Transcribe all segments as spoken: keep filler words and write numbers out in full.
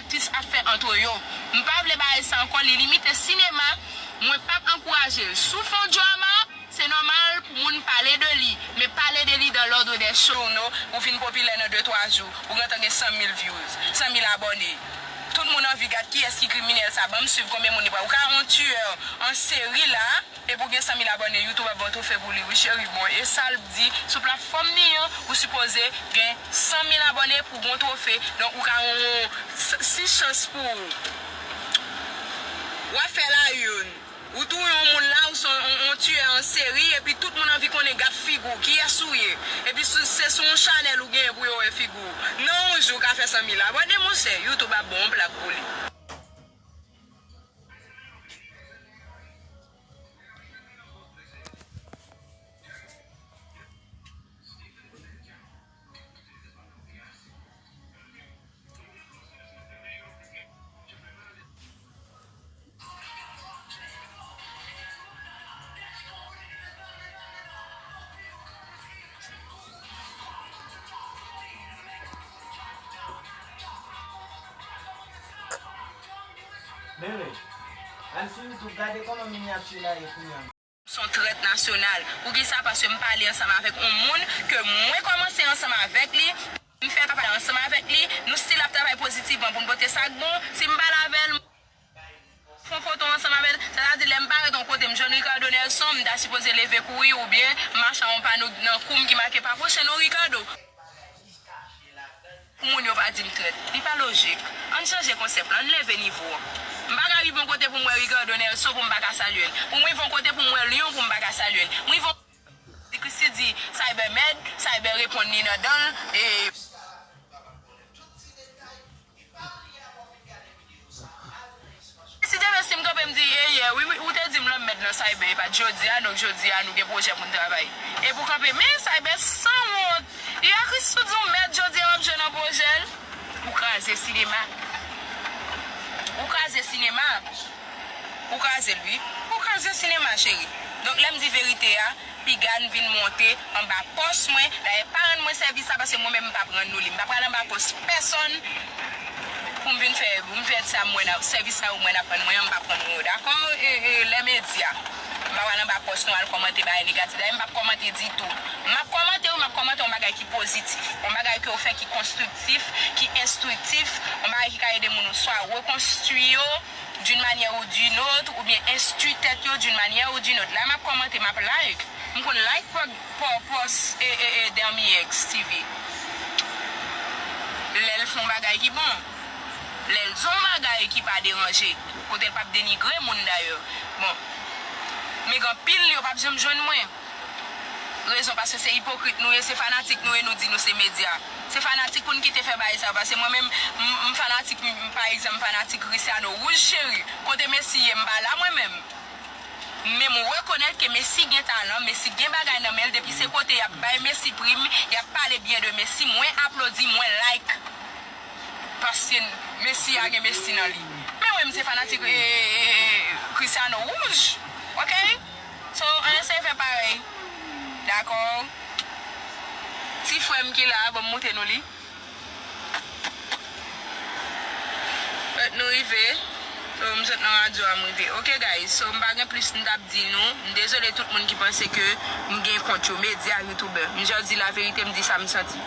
atis ap fè antre yo. M pa vle bagay sa ankò, li limite sinema. Mwen p ap ankouraje l. Si w fè yon drama, se nòmal pou moun pale de li, men pale de li dans l'ordre des choses. Ou vin popilè nan de twa jou, ou gentan gen san mil views, san mil abòne. Tout moun anvi gad kiyès ki kriminèl sa, ban m swiv konbyen moun li pran. Ou ka yon tiyè an seri la, epi w gen san mil abòne, YouTube ap ba w twofe pou li, wi cheri. Bon, e sa l di, sou platfòm li an, ou sipoze gen san mil abòne pou w gen yon twofe. Donk, ou ka yon si chans pou ou. W ap fè la youn. Ou touye yon moun la, ou se yon, yon, yon tiyè an seri, epi tout moun anvi konnen gad figi w, kiyès ou ye. Epi sou, se sou yon chanèl ou genyen pou yo wè figi w. Nan yon jou, ou ka fè san mil abòne, monchè, YouTube ap ba w yon plak pou li. Bebe, al sou YouTube, gade kòman minyati la ye kounye a. M se yon trèt nasyonal. Poukisa? Paske m pale ansanm avèk yon moun ke mwen kòmanse ansanm avèk li. M fè travay ansanm avèk li. Nou still ap travay pozitivman pou n pote sa k bon. Si m pale avè l, fè yon foto ansanm avè l, sètadi lè m parèt yon kote, m jwenn Ricardo Nelson, m ta sipoze leve kouri oubyen m mache a yon pano nan kou m ki make pa pwochen non Ricardo. Pou moun yo pa di m trèt. Li pa lojik. Ann chanje konsèp la, ann leve nivo an. M pa ka rive yon kote pou m wè Ricardo Nelson pou m pa ka salye l. Pou m rive yon kote pou m wè Lyon pou m pa ka salye l. M rive yon kote, Christie di Cyber mèd, Cyber reponn li nan dan l, e Si Dye vle, si m kanpe, m di, e yè, wi, wi, ou te di m lanm mèd nan Cyber, e pa t jodi a, donk jodi a, nou gen pwojè pou n travay. E pou kanpe, men Cyber sanwont. Yè Christie di w mèd, jodi a, w ap jwe nan pwojè l. Ou kraze sinema. Ou kraze sinema. Ou kraze l, wi. Ou kraze sinema, cheri. Donk, lè m di verite a, piga n vin monte anba pòs mwen. Dayè, pa rann mwen sèvis la, paske mwen menm m p ap rann nou li. M pa pral anba pòs pèsonn pou m vin fè, pou m fè sa mwen ap, sèvis sa yo mwen ap rann mwen an, m p ap rann mwen yo, dakò? E, e, lè medya. M pa pral anba pòs nou al kòmante bagay negatif. Dayè, m p ap kòmante ditou. M ap kòmante, wi, m ap kòmante yon bagay ki pozitif. Yon bagay ke w fè ki konstriktif, ki enstriktif, yon bagay ki ka ede moun ou swa rekonstwi yo, d'une manière ou d'une autre, oubyen enstwi tèt yo d'une manière ou d'une autre. La m ap kòmante, m ap like. M konn like pò-, pò-, pòs e, e, e, Dermi X T V. Lè l fè yon bagay ki bon. Lè l di yon bagay ki pa deranje. Kote l p ap denigre moun dayè. Bon. Men gen anpil, yo p ap janm jwenn mwen. Rezon, paske se ipokrit nou ye, se fanatik nou ye, nou di nou se medya. Se fanatik pou n kite fè bagay sa yo, paske mwen menm, m, m fanatik, m, pa egzanp, m fanatik Cristiano Rouge, cheri. Kote Messi ye, m pa la mwen menm. Men m rekonèt ke Messi gen talan, Messi gen bagay nan men l, depi se kote y ap bay Messi prim, y ap pale byen de Messi, mwen aplodi, mwen like. Paske Messi a gen Messi nan li. Men mwen, m se fanatik, e, e, e, Cristiano Rouge. Ok? So, ann eseye fè parèy. Dakò? Ti frè m ki la a, ban m montre nou li. Fèt nou rive. So, m sot nan radyo a, m rive. Ok, guys. So, m pa gen plis m t ap di nou. M dezole tout moun ki panse ke m gen kont yo, medya, youtubè. M just di laverite, m di sa m santi.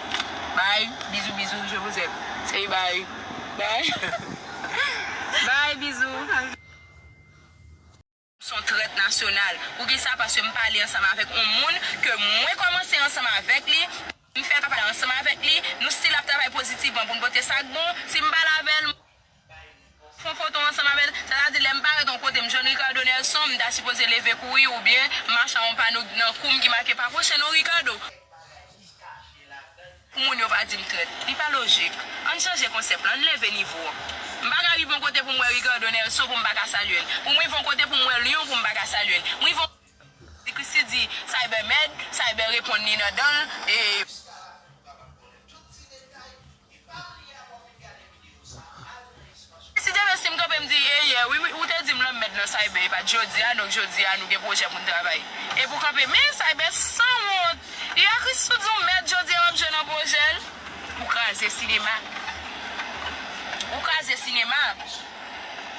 Bye, bizou, bizou, je vous aime. Say bye. Bye. Bye, bizou. M se yon trèt nasyonal. Poukisa? Paske m pale ansanm avèk yon moun ke mwen kòmanse ansanm avèk li. M fè travay ansanm avèk li. Nou still ap travay pozitivman pou n pote sa k bon. Si m pale avè l, fè yon foto ansanm avè l. Sètadi, lè m parèt yon kote, m jwenn Ricardo Nelson, m ta sipoze leve kouri oubyen m mache a yon pano nan kou m ki make pa pwochen non Ricardo. Pou moun yo pa di m trèt. Li pa lojik. Ann chanje konsèp la, ann leve nivo an. M pa ka rive yon kote pou m wè Ricardo Nelson pou m pa ka salye l. Pou m rive yon kote pou m wè Lyon pou m pa ka salye l. M rive yon Christie di Cyber mèd, Cyber reponn li nan dan l, e Si Dye vle, si m kanpe, m di, e yè, wi, wi, ou te di m lanm mèd nan Cyber, e pa t jodi a, donk jodi a, nou gen pwojè pou n travay. E pou kanpe, men Cyber sanwont. Yè Christie di w mèd, jodi a, w ap jwe nan pwojè l. Ou kraze sinema. Ou kraze sinema.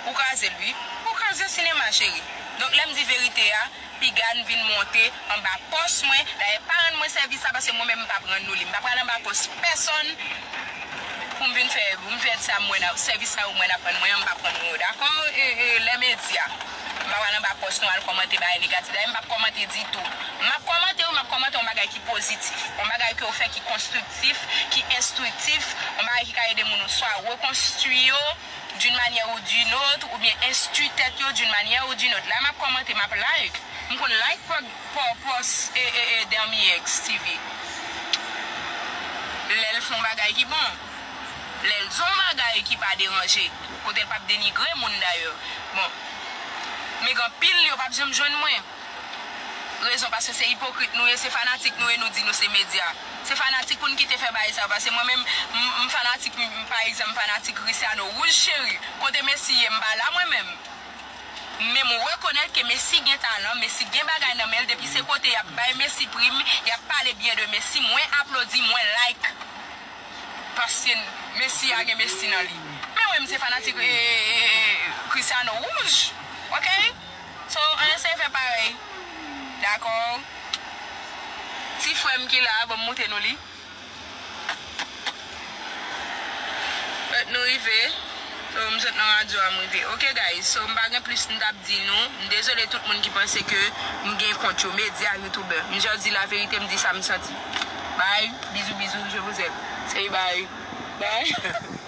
Ou kraze l, wi. Ou kraze sinema, cheri. Donk, lè m di verite a, piga n vin monte anba pòs mwen. Dayè, pa rann mwen sèvis la, paske mwen menm m p ap rann nou li. M pa pral anba pòs pèsonn pou m vin fè, pou m fè sa mwen, sèvis sa ou mwen ap rann mwen an, m p ap rann nou yo, dakò? E, e, lè medya. M pa pral anba pòs nou al kòmante bagay negatif. Dayè, m p ap kòmante ditou. M ap kòmante, wi, m ap kòmante yon bagay ki pozitif. Yon bagay ke w fè ki konstriktif, ki enstriktif, yon bagay ki ka ede moun ou swa rekonstwi yo d'une manière ou d'une autre, oubyen enstwi tèt yo d'une manière ou d'une autre. La, m ap kòmante, m ap like. M konn like pò-, pò-, pòs e, e, e, Dermiex T V. Lè l fè yon bagay ki bon. Lè l di yon bagay ki pa deranje. Kote l p ap denigre moun dayè. Bon. Men gen anpil, yo p ap janm jwenn mwen. Rezon, paske se ipokrit nou ye, se fanatik nou ye, nou di nou se medya. Se fanatik pou n kite fè bagay sa yo, paske mwen menm, m, m fanatik, m, pa egzanp, m fanatik Cristiano Rouge, cheri. Kote Messi ye, m pa la mwen menm. Men m rekonèt ke Messi gen talan, Messi gen bagay nan men l, depi se kote y ap bay Messi prim, y ap pale byen de Messi, mwen aplodi, mwen like. Paske Messi a gen Messi nan li. Men mwen, m se fanatik, e, e, e, e, Cristiano Rouge. Ok? So, ann eseye fè parèy. Dakò? Ti frè m ki la, ban m moute nou li. Fèt nou rive. So, m sot nan radyo a, m rive. Ok, guys. So, m pa gen plis m t ap di nou. M dezole tout moun ki panse ke m gen kont yo. Medya, youtubè. M just di laverite, m di sa m santi. Bye. Bizou, bizou. Je vous aime. Say bye. Bye.